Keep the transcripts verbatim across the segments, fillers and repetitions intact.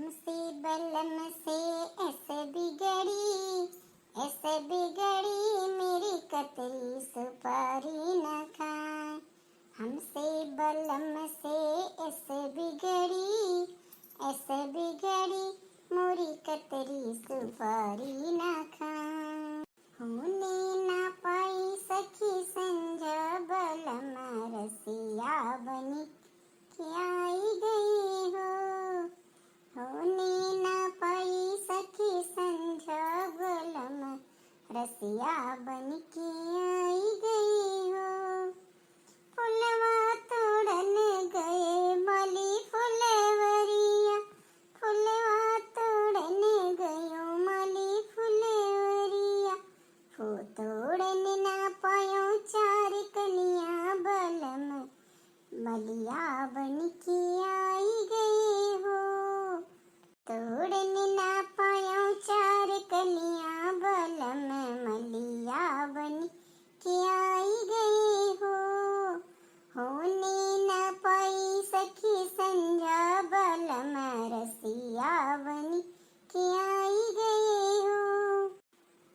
हमसे बलम से ऐसे बिगड़ी, ऐसे बिगड़ी मेरी कतरी सुपारी न खाए। हमसे बलम से ऐसे बिगड़ी, ऐसे बिगड़ी मोरी कतरी सुपारी न खाए। होने ना पाई सखी संझा बलम रसिया बनी के आई गई हो। होने ना पाई सखी संझा बलम रसिया बनी के आई गई हो। फुलवा तोड़न गए माली फुलवरिया, फुलवा तोड़न गयो माली फुलवरिया। फू तोड़न ना पायो चार कलियां बलम मलिया बन के आई गए हो। तोड़न ना पायो चार कलियां बलम मलिया बन के आई गए हो। होने ना पाई सखी संझा बलम रसिया बन के आई गए हो।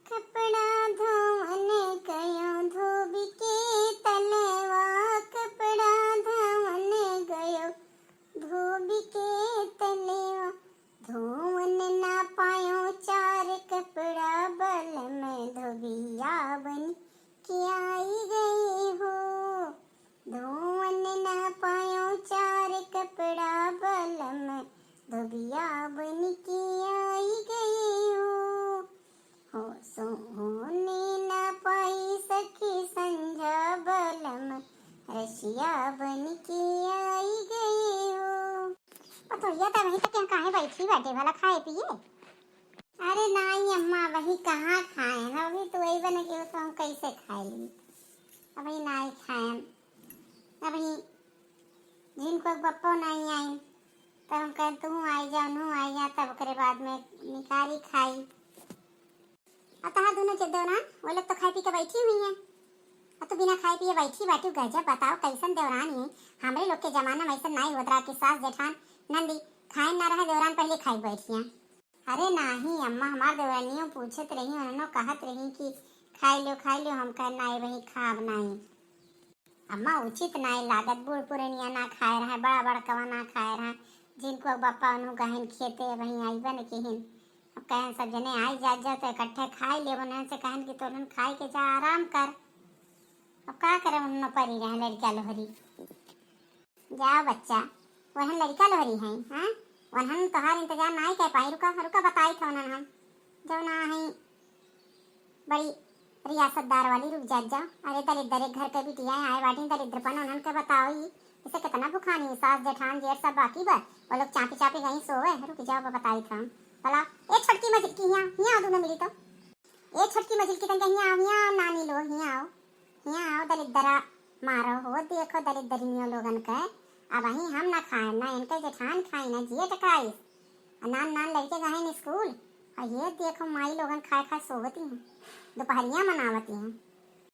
कपड़ा धोवन गयो धोबी के तलवा, कपड़ा धोवन गयो धोबी के तलवा। धोवन ना पायो चार कपड़ा बलम धोबिया बन के आई गए हो। धोवन ना पायो चार कपड़ा बलम धोबिया बन के आई गए हो। हो सोने ना पाई सखी संझा बलम रसिया बन के आई गए हो। पतोहिया त वहीं तक यहाँ काहे बैठी बाटे भला खाए पिए? अरे नाई अम्मा, अबही कहाँ खाएन, अबही तू अइबे न किहो तो हम कैसे खाए ली? अबही नाई खाएन, अबही जिनको बप्पो नाई आई, तब हम कहेन तू आई जा, उन्हू आई जा, तब ओकरे बाद में निकारी खाई। अब तहार दुनो जे देवरान, वो लोग तो खाए पी के बैठी हुई हैं, अब तू बिना खाए पिए बैठी बाटू। गजब बताओ, कैसन देवरान है। हमरे लोग के जमाना में ऐसा नाई होत रहा कि सास जेठान नंदी खाए ना रहे, देवरान पहले खाए बैठिया। अरे नाही अम्मा, हमार देवरानियों पूछत रही, उन्होंने कहत रही कि खाई लो, खाई लो, हम कह नाई बही खाब नाई। अम्मा उचित नाई लागत, बूढ़ पुरनिया ना खाए रहे, बड़ा बड़कवा ना खाए रहे, जिनको बप्पा उन्हों गहन खेते वहीं आई बन किहिन। अब कहन सब जने आई जात जाओ तो इकट्ठे खाई ले, उन्हन से कहन कि तोहन खाई के जा आराम कर। अब का करे, उन्होंने परी रहे लड़का लोहरी। जाओ बच्चा, वहन लड़का लोहरी हैं, हाँ? वहन तोहार इंतजार नाई कर पाई, रुका, रुका बताई था उन्हन हम। जब ना आई बड़ी रियासतदार वाली, रुक जात जाओ। अरे दलिद्दर एक घर के बिटिया आए बाटी, दलिद्दरपन उन्हन के बताओ ही। इसे कितना भुखानी, सास जेठान जेठ सब बाकी बा, वो लोग चापी चापी गई सोवे। रुक जाओ, वो बताई था हम। भला ए छोटकी मझिलकी हियाँ, हियाँ आओ दोनों मिली तो। ए छोटकी मझिलकी तनके हियाँ आओ, हियाँ आओ नानी लो, हियाँ आओ, हियाँ आओ दलिद्दरा मारो हो, देखो दलिद्दरिनियों लोगन के। अबही हम ना खाए, ना इनके जेठान खाई, ना जेठ खाई। आ नान नान लड़के गए हैं स्कूल, और ये देखो माई लोगन खाए खाए सोवती हैं, दोपहरिया मनावती हैं।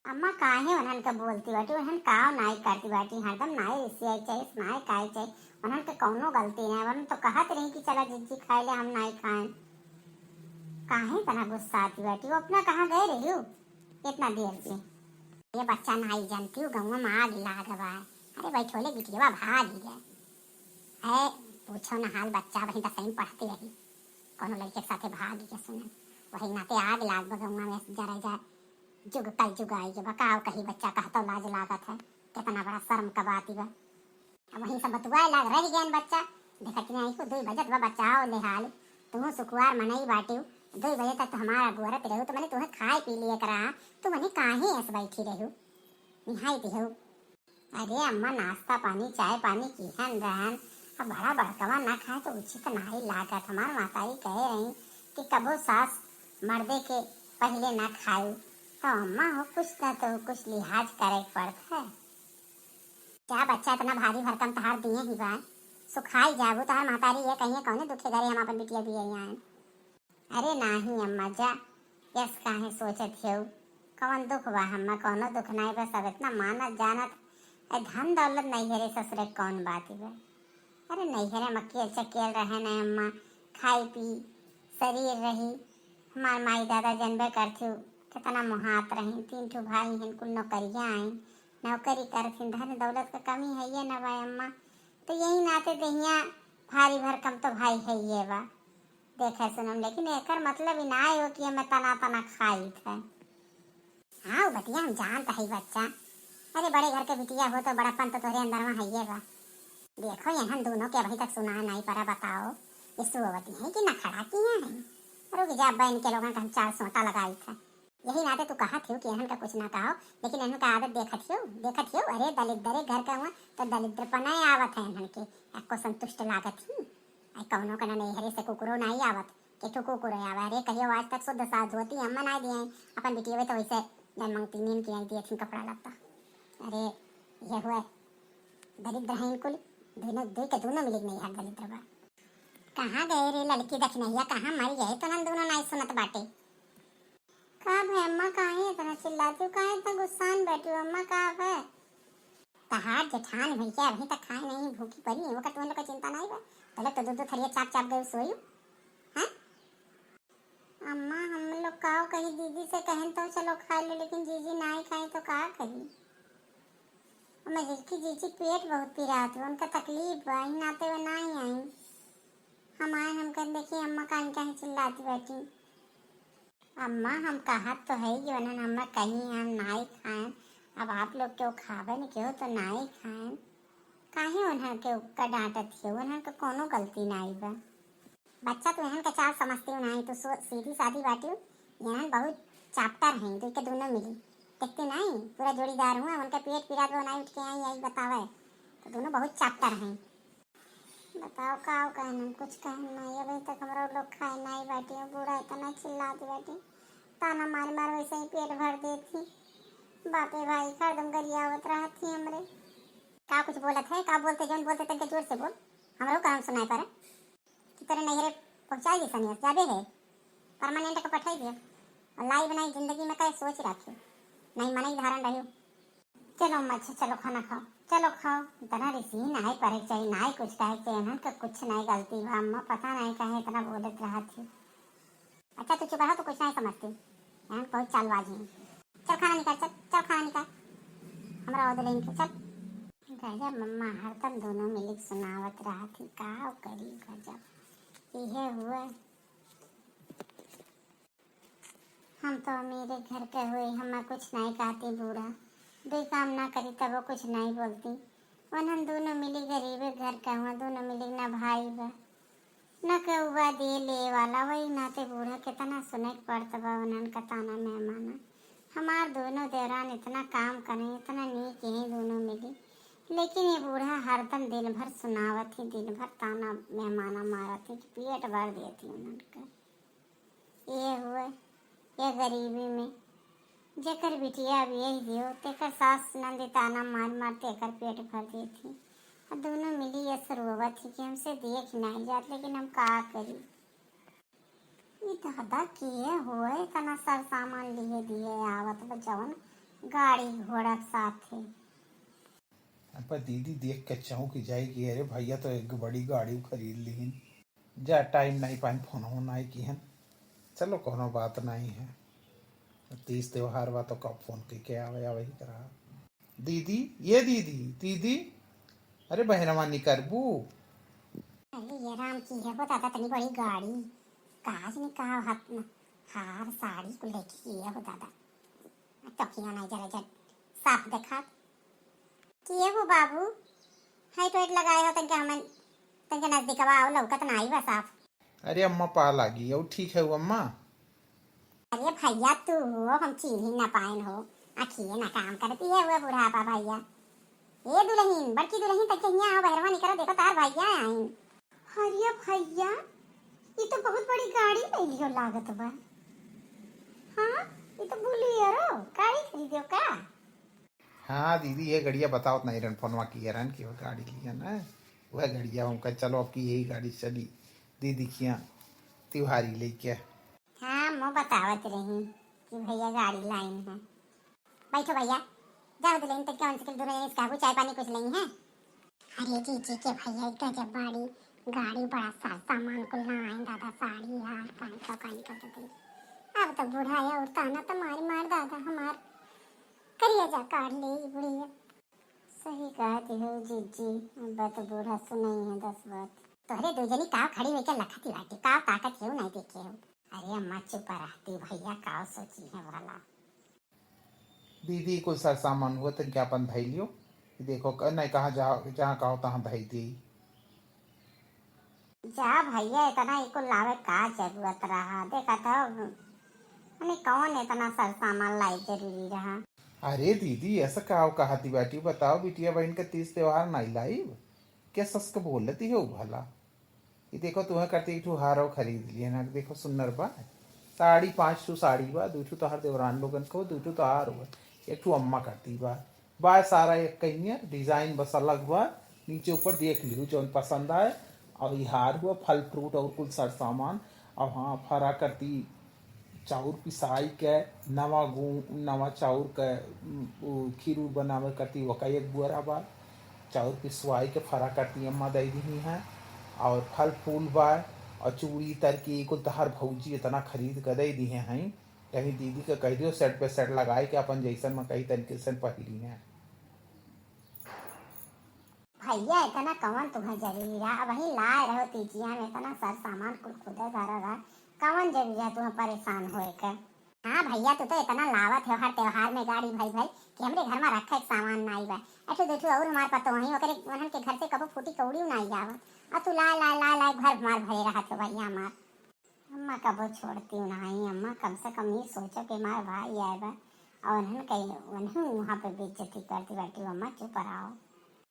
अम्मा काहे उन्हन के बोलती बाटी, उन्हन काव नाई करती बाटी, हरदम नाई रिसियाई चाहिए, नाई खाई चाहिए, उन्हन के कौनो गलती नहीं। उन्हन तो कहत रही कि चला जिज्जी खाए ले, हम नाई खाएन। काहे इतना गुस्सा आती बाटी, वो अपना कहाँ गए रही हो इतना देर से? ये बच्चा नाई जानती हूँ, गाँव में आग लाग बा। अरे बैठो ले बिटिया भाग गए। है, पूछो ना हाल, बच्चा वहीं दसवीं में पढ़ती रही, कोनो लड़के के साथे भाग गया सुनन, वही नाते आग लाग बा गौवा में, जरा जा जुग कल जुग आई के बकाओ कही बच्चा कहतो लाज लागत है, कितना बड़ा शर्म का बात बा। अब वहीं सब बतुआए लाग रह गए बच्चा, देखत नहीं को दुई बजत बा बच्चा आओ ले हाल, तू सुकुवार मनई बाटियो, दुई बजे तक तो हमारा गोरत रहू तो मैंने तुम्हें खाए पी लिए करा, तू मैंने काहे ऐस बैठी रहू, निहाई दिहू। अरे अम्मा, नाश्ता पानी, चाय पानी किहन रहन, अब बड़ा बड़कवा ना खाए तो उचित नाई लागत। हमार माताई कहे रही कि कबो सास मर्दे के पहले ना खाई, तो अम्मा हो कुछ ना तो कुछ लिहाज करे के पड़त है। क्या बच्चा इतना भारी भरकम तहार दिए ही बा, सुखाई जाबू, तहार मातारी ये कहिए कौने दुखे घरे हम अपन बिटिया भी आई आए। अरे नाही अम्मा जा, यस काहे सोचत हेउ? कौन दुख बा अम्मा? कौनो दुख नाही बा, सब इतना मानत जानत। ए धन दौलत नैहरे ससुरे कौन बात बा? अरे नैहरे में अकेल चकेल रहे न अम्मा, खाई पी, शरीर रही। हमार माई दादा जनबे करथिउ, केतना मोहात रही। तीन ठो भाई हन, कुल नौकरिया आइन, नौकरी करथिन, धन दौलत क कमी हइये न बा अम्मा। तो यही नाते देहिया भारी भरकम तो भाई हइये बा। देखे सुनम, लेकिन एकर मतलब ई नाई हो कि हमें तना तना खाइत है। हाँ, उ बतिया हम जानत हई बच्चा। अरे, बड़े घर के बिटिया हो तो बड़प्पन तो तोहरे अंदर में हइये बा। देखो, एहन दूनो के अभी तक सुनाए नाई परा, बताओ, ये सोवती हैं कि नखड़ा किया हैं? रुक जा, अब्बा, इनके लोगन का हम चार सोटा लगाइत है। यही नाते तू कहत हियो कि एहन का कुछ ना कहो, लेकिन एहन का आदत देखत हियो, देखत हियो, अरे, दलिद्दरे घर का हुआ तो दलिद्रपना आवत है एहन के, एको संतुष्ट लागत ही। आई कौनो के ना नैहरे से कुकुरो नाई आवत, के ठो कुकुरो आवा रे, कहियो आज तक शुद्ध साफ धोती अम्मा नाई दिए, अपन बिटियवे तो वैसे जन मंगती नीन की आई दिए थी कपड़ा लत्ता। अरे, ये हुए दरिद्र हैं कुल, दोनों, दुई के दोनों मिलिक नैहर दरिद्र बा। कहाँ गए रे लड़की दखिनैया, कहाँ मर गए? तो हम दोनों नाई सुनत बाटे। का भे अम्मा, काहे इतना चिल्लाती हो, काहे इतना गुस्सान बैठी हो अम्मा, का भे? तहार जेठान भैया अभी तक खाए नहीं, भूखी पड़ी है, ओकर तुम लोग का चिंता नहीं बा? पहले तो दो दो थरिया चाप चाप गए सोई। हाँ अम्मा, हम लोग का कही, दीदी से कहन तो चलो खा लो, लेकिन जीजी नाई खाई तो का करी? और मैं देखी जीजी पेट बहुत पिरात बा, उनका तकलीफ बा, ई नाते वो नाई आई। हम आए, हम कह देखी अम्मा काहे काहे चिल्लाती बैठी। अम्मा, हम कहत तो है कि उन्हन अम्मा कही हम नाई खाएन, अब आप लोग केहू खावे न केहू तो नाई खाएन, काहे उन्हन के का डांटत हियो? उन्हन के कोनो गलती नाई बा। बच्चा, तू इन्हन के चाल समझती हो नाई, तू सो-, सीधी सादी बाटी हो। इन्हन बहुत चापटर हैं, दुई के दोनों मिली। देखती नाई, पूरा जोड़ीदार हुआ, उनके पेट पिरात बा, नाई उठ के आई, आई बतावे। तो दोनों बहुत चापटर हैं। बताओ, का कहन, हम कुछ कहन नाई, अभी तक हमरो लोग खाए नाई बाटी, बूढ़ा इतना चिल्लात बाटी, ताना मार मार वैसे ही पेट भर देती। बापे भाई हरदम गरियावत रहत ही हमरे। का कुछ बोलत है, का बोलते, जौन बोलते तनके जोर से बोल, हमरो कान सुनाई पड़े। कि तोरे नैहरे पहुँचाई दी सनियस, जाबे है, परमानेंट के पठाई दियो। और लाई बनाई जिंदगी में कहे सोच रखियो, नहीं मनई धारण रहियो। चलो अम्मा, अच्छा चलो खाना खाओ, चलो खाओ। इतना रिसी नाई परे के चाहिए, नाई कुछ कहे के चाहिए, इन्हन का कुछ नाई गलती बा अम्मा, पता नाई काहे इतना बोलत रहत ही। अच्छा तू चुप रहो, तू कुछ नाई समझती, इन्हन बहुत चालबाज हैं। चल खाना निकाल, चल, चल खाना निकाल, हमरा ओदे लेन के चल। गजब अम्मा हरदम दोनों मिलिक सुनावत रहत ही, का करी गजब। इहे हुए हम तो अमीरे घर के हुई, हमें कुछ नाई कहती बूढ़ा, दुई काम ना करी तबो कुछ नाई बोलती। वनन दोनों मिली गरीबे घर के हुआ, दोनों मिली ना भाई बा, ना केहू बा दिए ले वाला, वही नाते बूढ़ा कितना सुने के पड़त बा उन्हन का ताना मेहमाना। हमार दोनों देवरान इतना काम करें, इतना नीक हैं दोनों मिली, लेकिन ये बूढ़ा हरदम दिन भर सुनावत ही, दिन भर ताना मेहमाना मारत ही कि पेट भर देती उन्हन का। ये हुए, ये गरीबी में जेकर बिटिया अब यही दियो, तेकर सास नंदी ताना मार मार तेकर पेट भर देती। और दोनों मिली ये रोवत ही कि हमसे देख नहीं जात, लेकिन हम का करी। ई दादा के हुए इतना सर सामान लिए दिए आवत बा, जवन गाड़ी घोड़ा के साथे। अब दीदी देख के चौंक जाई कि अरे भैया तो एक बड़ी गाड़ी खरीद लीन। जा टाइम नहीं पाइन, फोन हो नहीं किहन। चलो कोनो बात नहीं है, तीज त्योहार बा तो कब फोन कइके आवे, आवे ही करा। दीदी, ये दीदी, दीदी, अरे बहनवा निकरबू। अरे ये राम की है वो दादा, इतनी बड़ी गाड़ी, काज निकाल हाथ में, हार साड़ी कुल लेके की है वो दादा। टोकिया नहीं जरा जट साफ देखा। किए हो बाबू, हाइट वाइट लगाए हो तनके हमन, तनके नजदीकवा आओ, लौकत ना आई बा साफ। अरे अम्मा पा लागी, और ठीक है वो अम्मा। अरे भैया तू हो, हम चीन्ही ना पाएन हो, आखिए ना काम करती है वो बुढ़ापा भैया। ए दुल्हन, बड़की दुल्हन तनके हियाँ आओ, बहरवा निकरो, देखो तार भैया आइन। अरे भैया, ये तो बहुत बड़ी गाड़ी ले लियो लागत बा। हाँ, ये तो बोलेरो गाड़ी खरीदो का? हाँ दीदी, ये गड़िया बतावत नहीं रहन, फोनवा किए रहन कि वो गाड़ी लिया ना, वह गड़िया हम कहे, चलो अब की यही गाड़ी चली दीदी किया त्योहारी लेके। हाँ, मैं बतावत रही कि भैया गाड़ी लाइन है। बैठो भैया, जाओ दुल्हन तक कौन सी दुल्हन इसका चाय पानी कुछ नहीं है। अरे जीजी के भैया, इतना जब बाड़ी गाड़ी बड़ा सार सामान कुल ना आइन दादा, साड़ी हार कान का कान का दे। अब तो बूढ़ा है और ताना तो मारी मार दादा हमार करिया जा काट ले ई बुढ़िया। सही कहती हो जीजी, अब तो बूढ़ा सुनई है दस बात। तोहरे दू जनी काव खड़ी होइके लखती बाटी, काव ताकत हेउ नहीं देखे हो। अरे अम्मा चुप रहती भैया, काव सोची है भला। दीदी कुल सर सामान हुआ तन के अपन धई लियो। देखो क-, नहीं कहाँ जहाँ, जहाँ कहो तहाँ धई दी। जा भैया, इतना ई कुल लावे का जरूरत रहा? देखा तो, मने कौन इतना सर सामान लाई जरूरी रहा? अरे दीदी, ऐसा का कहती बाटी? बताओ, बिटिया बहन के तीज त्योहार नहीं लाइब? क्या सस के बोलती हो भला? ये देखो, तुम्हें करती एक ठो हारो खरीद लिए ना, देखो सुन्नर बा। साड़ी, पाँच ठो साड़ी बा, दू ठो तोहर देवरान लोगन को, दू ठो तोहार हुआ, एक ठो अम्मा करती बा। बा सारा एक कहिया, design बस अलग बा। नीचे ऊपर देख लियो जौन पसंद आए। और ई हार हुआ, फल fruit और कुल सर सामान। और हाँ, फरा करती चाउर पिसाई के नवा गू-, नवा चाउर के, उम, उ, खीर उर बनावे करती, ओका एक बोरा बा। चाउर पिसवाई के फरा करती अम्मा दे दिही हैं। और फल फूल बा, और चूड़ी तरकी कुल तहार भौजी इतना खरीद के दे दिहे हैं। कहीं दीदी के कह दियो, set पे set लगाई के अपन जैसन में कही तन के सन पहिरी हैं। भैया, इतना कवन तुम्हें जरूरी रहा? अब वहीं लाए रहो तीजिया में, इतना सर सामान कुल खुदे धरा रहा, कवन जरूरी है तुम्हें परेशान होए के? हाँ भैया, तू तो इतना लावत हो हर त्योहार में गाड़ी भई भई कि हमरे घर में रखे के सामान नाई बा। अठो दुठो और हमार पतो वहीं ओकरे उन्हन के घर से कबो फूटी कौड़ी नाई आवत, और तू लाए लाए लाए लाए घर हमार भरे रहत हो भैया हमार। अम्मा कबो छोड़ती नहीं अम्मा, कम से कम ये सोचो कि हमार भाई आए बा और उन्हन कहीं उन्हें वहाँ पे बेइज्जती करती बैठी हो। अम्मा चुप रहो।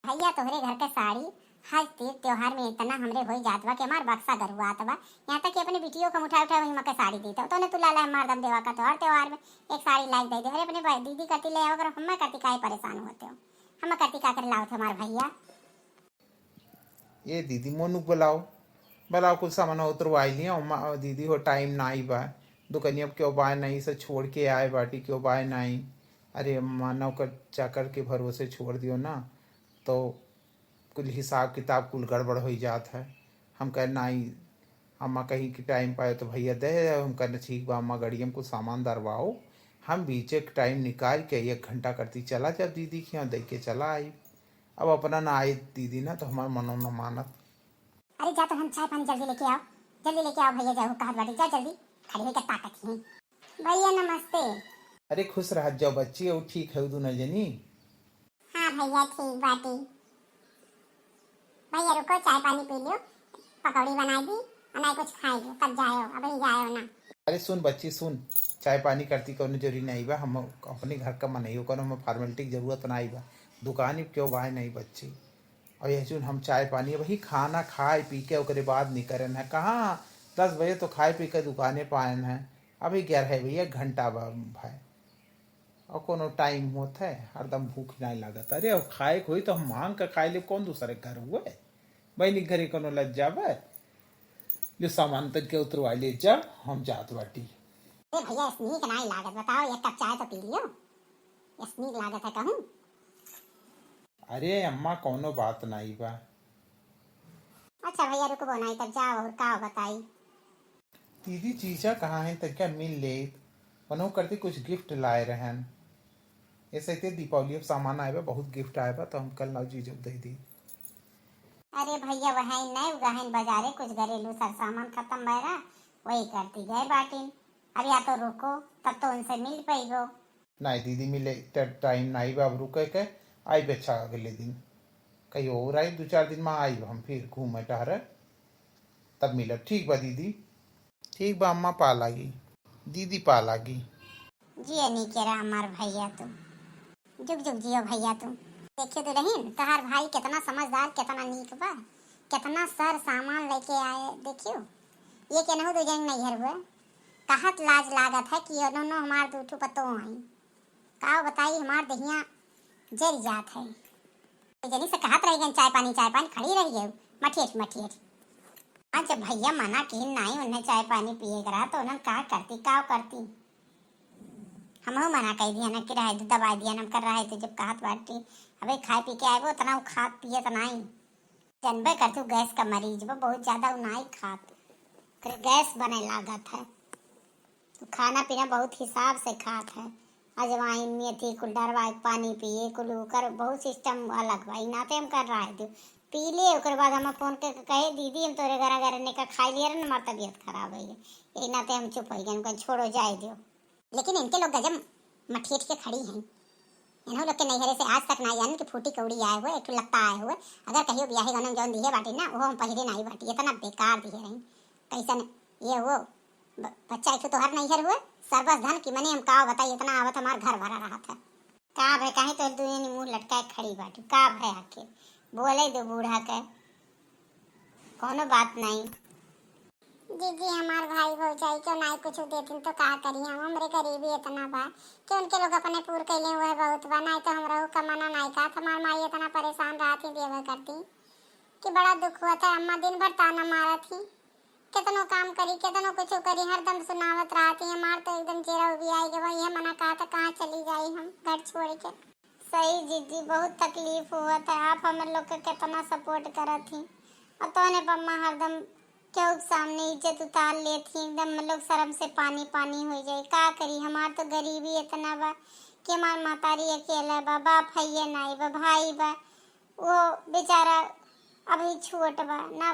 भैया तोहरे घर के साड़ी हर तीज त्योहार में इतना हमरे होई जात बा कि हमार बक्सा गरुआत बा। यहाँ तक कि अपने बिटियों को उठा उठा वही मके साड़ी देता हो, तो उन्हें तू लाला मार दम देवा का तो हर त्योहार में एक साड़ी लाइक दे दे। अरे अपने भाई दीदी करती ले आओ, अगर हम्मा करती काहे परेशान होते हो? हम्मा करती का कर लाओ थे हमार भैया? ए दीदी, मोनू के बुलाओ, बुलाओ, कुल सामान उतरवाई लिया। अम्मा, दीदी हो, टाइम नाई बा, दुकनिया पे केहू बाय नाई, से छोड़ के आए बाटी, केहू बाय नाई। अरे अम्मा, नौकर चाकर के भरोसे छोड़ दियो ना, तो कुल हिसाब किताब कुल गड़बड़ होई जात है। हम कहे, नाई, अम्मा कहीं कि टाइम पाए तो भैया दे, हम कहने, ठीक बा अम्मा, गड़िया में कुल सामान दरवाओ, हम बीचे के टाइम निकाल के एक घंटा करती चला जाब दीदी के यहाँ, दे के चला आई। अब अपना ना आई दीदी ना, तो हमार मनो न मानत। अरे जा तो हम चाय पानी जल्दी लेके आओ, जल्दी लेके आओ भैया, जाओ कहत बाटी, जा जल्दी, खड़ी होके ताकत ही। भैया नमस्ते। अरे खुश रहत जाओ बच्ची, और ठीक है दुनो जनी? हाँ भैया ठीक बाटी। भैया रुको, चाय पानी पी लियो, पकौड़ी बनाई दी, और नहीं कुछ खाई लो, तब जायो, अबही जायो ना। अरे सुन बच्ची सुन, चाय पानी करती कौनो जरूरी नहीं बा, हम अपने घर का मनई हो, कौनो हमें formality की जरूरत नहीं बा। दुकान ही क्यों बाय नहीं बच्ची। और यह सुन, हम चाय पानी अबही खाना खाए पी के ओकरे बाद निकरन है। कहाँ दस बजे तो खाए पी के दुकाने पायन है, अभी ग्यारह बजे एक घंटा बा भाई। और कोनो टाइम होत है, हरदम भूख नाई लागत। अरे, अब खाए के होई तो हम मांग के खाए ले, कौन दूसरे के घर हुए? बहनी के घरे कोनो लज जाबे? जो सामान तन के उतरवा ले जा, हम जात बाटी। ए भैया, स्नीक नाई लागत, बताओ, एक कप चाय तो पी लियो। स्नीक लागत है कहूँ? अरे अम्मा, कौनो बात नाई बा। अच्छा भैया, रुकबो नाई, तब जाओ, और का बताई? दीदी, जीजा कहाँ हैं? तनिका मिल लेत। उन्हों करती कुछ gift लाए रहन। ऐसे ते दीपावली अब सामान आए बा, बहुत gift आए बा, तो हम कल लाओ जीजा को दे दी। अरे भैया, वही नए गहन बाजारे कुछ घरेलू सर सामान खत्म भय रहा, वही करती गए बाटिन। अब या तो रुको, तब तो उनसे मिल पैबो। नाई दीदी, मिले ट-, टाइम नाई बा अब रुके के, आई बे अच्छा अगले दिन। कहियो और आई, दो चार दिन में आई हम फिर घूमे टहरे, तब मिलब। ठीक बा दीदी। ठीक बा अम्मा, पा लागी, दीदी पा लागी। जिया नीके रहा हमार भैया तू, जुग जुग जियो भैया तू। देखियो दुल्हन, तोहार भाई कितना समझदार, कितना नीक बा, कितना सर सामान लेके आए। देखियो, ये केनहू दो जन नैहर हुए, कहत लाज लागत है कि ये दोनों हमार दू ठो पतोह आई। का बताई, हमार दहिया जर जात है। जनी से कहत रह गन, "चाय पानी, चाय पानी," खड़ी रह गई मठियठ मठियठ। आज जब भैया मना किन नाई उन्हें चाय पानी पिए के रहा, तो उन्हें का करती, का करती? हमहू मना कर दिया ना कि रहे दे, दबाई दिया ना, हम कर रहे थे जब कहत बाटी, अबे खाए पी के आए वो, उतना वो खात पियत नाई। जनबे करतू, गैस का मरीज बा, बहुत ज्यादा उ नाई खात, ओकरे गैस बने लागत है। उ खाना पीना बहुत हिसाब से खात है। अजवाइन, मेथी कुल डरवाई, पानी पिए कुल, ओकर बहुत सिस्टम अलग बा। ई नाते हम कर रहा है दियो, पी ले, ओकर बाद हम फोन के कहे, "दीदी, हम तोरे घरा घरे ने का खाई लिया रहे, हमार तबीयत खराब है, यही नाते हम चुप हो गए, हम कहे, छोड़ो, जाए दियो।" लेकिन इनके लोग गजब मठियठ के खड़ी हैं। इन्हों लोग के नैहरे से आज तक ना जाने कि फूटी कौड़ी आए हुए, एक ठो लत्ता आए हुए। अगर कहियो बियाहे गौने में जौन दिहे बाटी ना, वो हम पहिरे नाई बाटी, इतना बेकार दिहे रही। कैसन ये वो ब-, बच्चा एक ठो तोहर नैहर हुए, सरबस धन की मने हम का बताई, इतना आवत हमार घर भरा रहत है। का भय, काहे तोहर दुनिया मुंह लटकाए खड़ी बाटी, का भय आखिर? बोले दो बूढ़ा के, कोनो बात नहीं। दीदी, हमार भाई भौजाई क्यों नाई कुछ देथिन तो का करी हम? हमरे गरीबी इतना बा कि उनके लोग अपने पूर कैले हुए बहुत बा, नाई तो हमरो कमाना नाई का। हमार माई इतना परेशान रहती देवे करती कि बड़ा दुख हुआ था। अम्मा दिन भर ताना मारत ही, केतनो काम करी, केतनो कुछ करी, हरदम सुनावत रहती। हमार तो एकदम जेरा उबी आई गवा, यह मना कहा था कहाँ चली जाई हम घर छोड़ के। सही जीजी, बहुत तकलीफ हुआ था, आप हम लोग के कितना सपोर्ट करत ही, और तोने पम्मा हरदम केहू के सामने इज्जत उतार लेत ही, एकदम हम लोग शर्म से पानी पानी हो जाए। का करी, हमार तो गरीबी इतना बा कि हमार महतारी अकेला बा, बाप है ये नाई बा, भाई बा, वो बेचारा अभी छोट बा, ना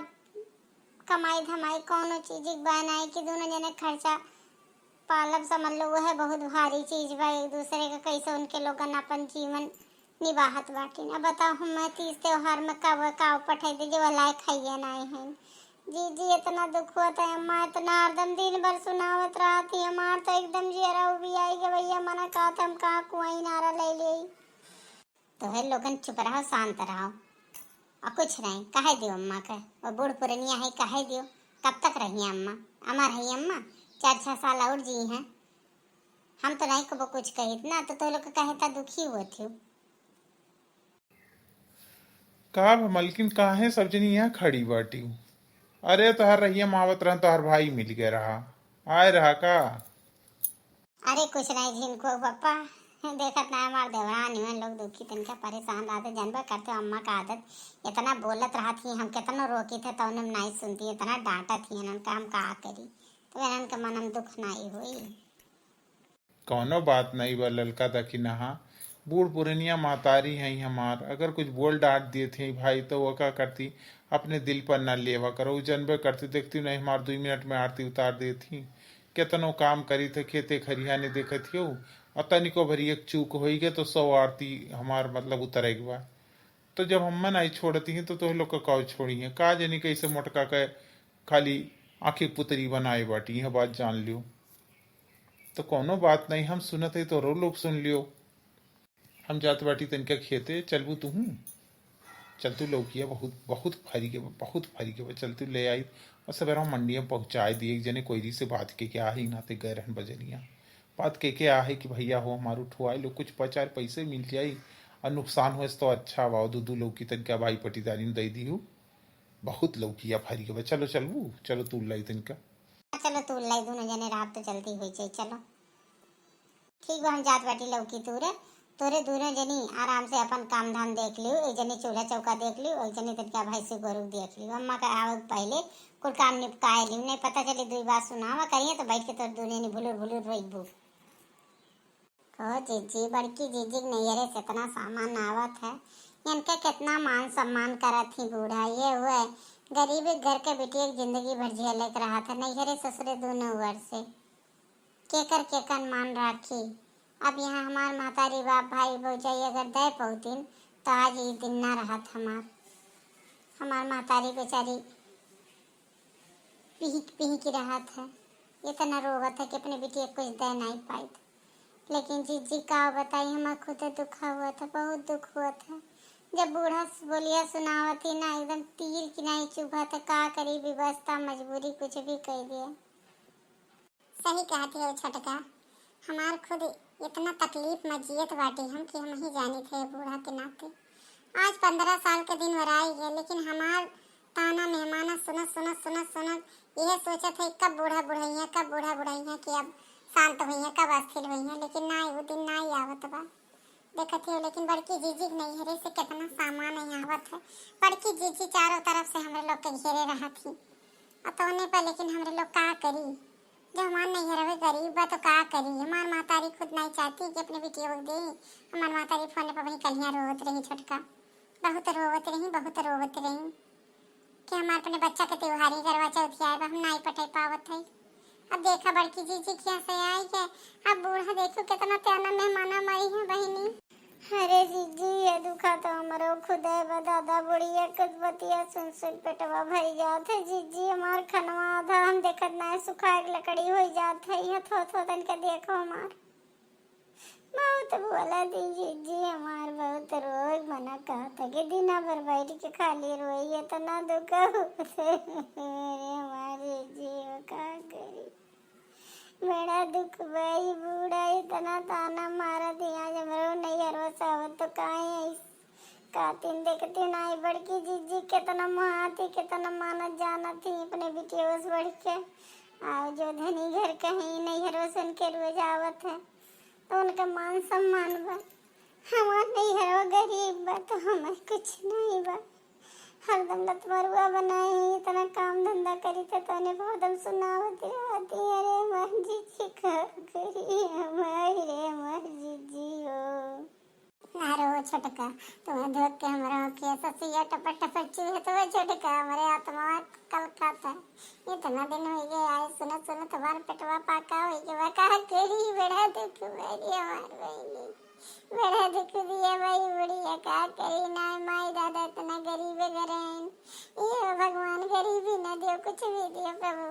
कमाई धमाई कौनो चीज के बा नाई कि दोनों जने खर्चा पालब, समझ लो, वह बहुत भारी चीज बा। एक दूसरे के कैसे उनके लोगन अपन जीवन निबाहत बाटिन। अब बताओ, हम तीज त्योहार में का वो का पठाई दे जो लायक खाइए नाई हैं। जीजी, इतना दुख होता है अम्मा, इतना हरदम दिन भर सुनावत रहती। हमार तो एकदम जियरा उबी आई कि भैया मना कहा था हम कहाँ कुआई नारा ले ले। तोहे लोगन चुप रहो, शांत रहो, और कुछ नहीं कहे दियो अम्मा के। वो बूढ़ पुरनिया है, कहे दियो, कब तक रही अम्मा? अमर है अम्मा, चार छह साल और जी हैं। हम तो नहीं कबो कुछ कहित ना, तो तोहे लोग के कहे ता दुखी हुआ थी। का भ-, मलकिन, काहे सब जनी यहाँ खड़ी बाटी? अरे, तोहर रहिया में आवत रहन, तोहर भाई मिल गए रहा, आए रहा का? अरे कुछ नहीं झिनको पप्पा, देखत ना हमार देवरान इवन लोग दुखी, तनिका परेशान रहते, जानबे करते हो अम्मा का आदत, इतना बोलत रहत ही, हम कितनो रोकी थे तो उन्हें नहीं सुनती, इतना डांटत ही इन्हन का हम का करी, तो इन्हन के मन में दुख नहीं हुई। कौनो बात नहीं बा ललका दखिनहा, बूढ़ पुरनिया महतारी हैं हमार, अगर कुछ बोल डांट दिए थे भाई तो वो का करती, अपने दिल पर ना लेवा करो, उ जानबे करती, देखती नहीं हमार दुई मिनट में आरती उतार देती। केतनो काम करी थे, खेते खरिहाने देखत हियो, और तनिको भरी एक चूक होई गए तो सौ आरती हमार मतलब उतरे के बा। तो जब हम्मन आई छोड़ती हैं तो तोह लोग का काव छोड़ी हैं? का जनी कैसे मोटका के खाली आँखी पुतरी बनाए बाटी, यह बात जान लियो। तो कौनो बात नहीं, हम सुनत है तो रो लोग सुन लियो। हम जात बाटी तनिका खेते, चलबू तुहूँ? चल तू लौकिया बहुत, बहुत फरी के बा, बहुत फरी के बा, चल तू ले आई। और सवेरा मंडिया पहुँचाए दिए, एक जने कोयरी से बात के क्या है, नाते गए रहन बजरिया। बात के के आहे कि भैया हो हमार उठवाए लो, कुछ पचार पैसे मिल जाई और नुकसान होए तो अच्छा बा, दू दू लौकी तनिका भाई पटीदारी में दे दिहू। बहुत लौकिया फरी के बा, चलो चलबू, चलो तू लाई तनिका। चलो तू लाई, दोनों जने रात तो जल्दी हो जाए, चलो। ठीक बा, हम जात बाटी लौकी तूरे, तोरे दोनों जनी आराम से अपन काम धाम देख लियो, एक जनी चूल्हा चौका देख लियो, एक जनी तनिका भैंसी गोरू देख लियो। अम्मा का आवे के पहले कुल काम निपटाए लियो, नहीं पता चली दुई बात सुनावा करिए तो बैठ के तोर दोनों जनी भुलुर भुलुर रोइबू। कहो जीजी, बड़की जीजी के नैहरे से इतना सामान आवत है, इनके कितना मान सम्मान करत ही बूढ़ा। ये हुए गरीबी घर के बिटिया के जिंदगी भर झेले के रहत है, नैहरे ससुरे दोनों ओर से। केकर केकर मान राखी। अब यहाँ हमार महतारी बाप भाई भौजाई अगर दे पौतिन तो आज ई दिन ना रहत हमार। हमार महतारी बेचारी पिहिक पिहिक रहत है, इतना रोवत है कि अपने बिटिया के कुछ दे नहीं पाइत। लेकिन जीजी का बताई, हमार खुद दुखा हुआ था, बहुत दुख हुआ था। जब बूढ़ा बोलिया सुनावत ही ना, एकदम तीर की नहीं चुभत है, का करी, विवशता, मजबूरी, कुछ भी कह दिया। सही कहत हो छोटका, हमार खुद इतना तकलीफ में जियत बाटी हम कि हम ही जानी थे बूढ़ा के नाते। आज पन्द्रह साल के दिन वराई गए, लेकिन हमार ताना मेहमाना सुनत सुनत सुनत सुनत यह सोचत है कब बूढ़ा बुढ़ैया, कब बूढ़ा बुढ़ैया कि अब शांत हुई है, कब अस्थिर हुई है, लेकिन ना वो दिन ना ही आवत बा। देख कथी हो, लेकिन बड़की जीजी के नैहरे से कितना सामान यहाँ आवत है। बड़की जीजी चारों तरफ से हमरे लोग के घेरे रहत ही। आ तौने पर लेकिन हमरे लोग का करी, जब हमार नैहरवे गरीब बा तो का करी। हमार महतारी खुद नहीं चाहती कि अपने बिटिया को दे। हमार महतारी फोन पर वही कलियाँ रोवत रही छोटका, बहुत रोवत रही, बहुत रोवत रही कि हमार अपने बच्चा के त्योहारी करवा चौथी आए बा, हम नहीं पटाई पावत है। अब देखा बड़की जीजी के यहाँ से आई है, अब बूढ़ा देखो कितना त्याना मेहमाना मारी है बहिनी। अरे जीजी, ये दुखा तो हमरो खुदे बा दादा, बुढ़िया के बतिया सुन सुन पेटवा भर जात है। जीजी, हमार खनवा आधा हम देखत ना है, सुखा एक लकड़ी हो जात है। यहाँ थो थो तनिका देखो हमार। बहुत बोला दी जीजी, हमार बहुत रोग मना कहत है कि दिना भर बैठ के खाली रोई, इतना दुख होत है। अरे हमार जीजी, वो का करी? बड़ा दुख भाई, बूढ़ा इतना ताना मारत है। आज हमरो नैहरवा से आवत तो काहे ऐस-, कातिन देखतिन आई बड़की जीजी, कितना महाती, कितना मानत जानत ही अपने बिटिया से बढ़ के। आओ जो धनी घर कहीं नैहरवा से उनके रोज आवत है, तो उनका मान सम्मान बा। हमार नैहरवा गरीब बा, तो हमें कुछ नहीं बा। हरदम लतमरुआ बनाई, इतना काम धंधा करी थे, तने हरदम सुनावत रहती। अरे मर्जी जी का करी हमारी रे मर्जी जी हो। ना रो छोटका, तुम्हें देख के हमरा के ससिया टपर टपर चूहे तो छोटका, हमारे आत्मा कलकाता। इतना दिन हो गए आए, सुनत सुनत हमार पेटवा पाका हो गया, का करी, बड़ा दुख भरी हमार बहिनी। बड़ा दुख दिया भाई बुढ़िया, का करी ना माई दादा इतना गरीबे घर हैं। ये भगवान गरीबी ना दियो, कुछ भी दियो प्रभु।